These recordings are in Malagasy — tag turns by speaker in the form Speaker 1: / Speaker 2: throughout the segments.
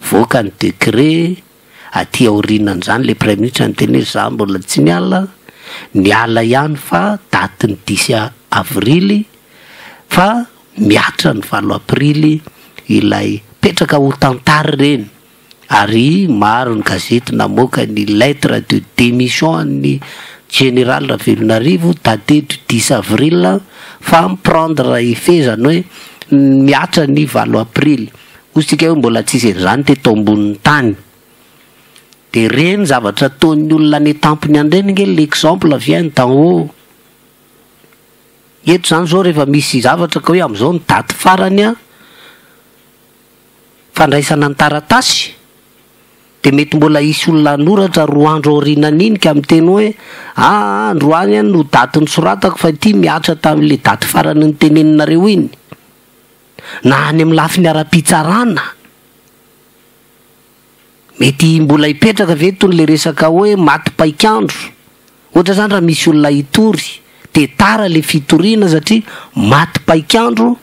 Speaker 1: Voaka ny décret, aty aorianan'izany le praiminisitra niteny hoe za mbola tsy niala, niala ihany fa datin'ny dix avrily fa mihatra ny valo aprily ilay petraka ho tantara ireny ary maro ny gazety namoaka ny lettre de démission an'ny général Ravelonarivo daté du dix avril fa mi-prendre effet zany hoe mihatra ny valo aprily. Hoy isika hoe mbola tsisy an'izany teto ambonin'ny tany. De reny zavatra ataon'ny olona any an-tampony any reny nge l'exemple vient d'en haut. Eto zany zao rehefa misy zavatra ka hoe am'izao ny daty farany a fandraisana ny taratasy de mety mbola hisy olona hanoratra roa andro aorianan'iny ka miteny hoe aa androany any no daty nosoratako fa ity mihatra tamin'le daty farany niteneninareo iny. Na any amin'ny lafiny ara-pitsarana mety mbola hipetraka ve tony le resaka hoe maty paik'andro. Ohatra zany raha misy olona hitory de tara le fitoriana satria maty paik'andro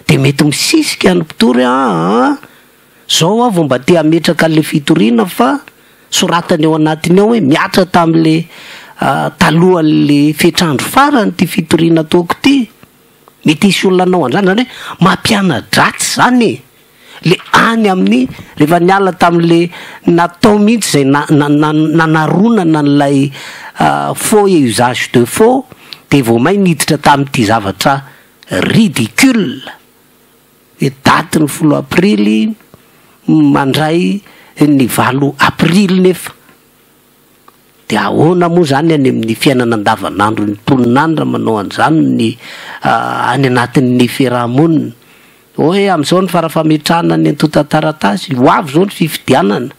Speaker 1: de mety misisika ny mpitory aa zao aho vao mba te hametraka an'le fitoriana fa soratany ao anatiny ao hoe mihatra tamin'le talohan'le fetr'andro farany ty fitoriana ataoko ty. Mety hisy olona hanao an'izany, zany hoe mampiana-dratsy zany e. Le any amin'ny rehefa niala tamin'le natao mihitsy zay na- na- na- nanaronana an'ilay faux et usage de faux de vao may niditra tamin'ity zavatra ridicule hoe datin'ny folo aprily mandray ny valo aprily nefa. De ahoana moa zany any amin'ny fiainana andavanandro ny mponina any raha manao an'izany ny any anatin'ny fiarahamonina? Hoe am'izao ny fara-fametrahana ny antontan-taratasy, ho avy zao ny fifidianana,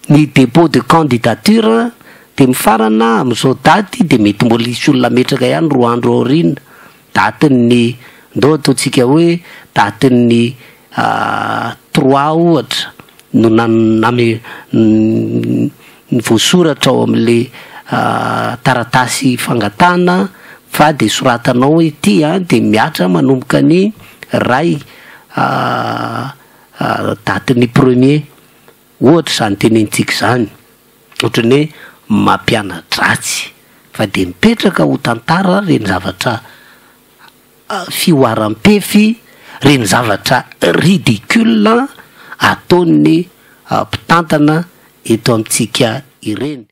Speaker 1: ny dépôt de candidature de mifarana am'izao daty de mety mbola hisy olona ametraka ihany roa andro aoriana, datin'ny ndao ataontsika hoe datin'ny trois ohatra no nan- name ny voasoratra ao amin'le taratasy fangatahana fa de soratanao hoe ity a de mihatra manomboka ny ray datin'ny premier ohatra zany tenenitsika zany, ohatrany hoe mampiana-dratsy fa de mipetraka ho tantara reny zavatra fihoaram-pefy, reny zavatra ridicule ataon'ny mpitantana eto amintsika ireny.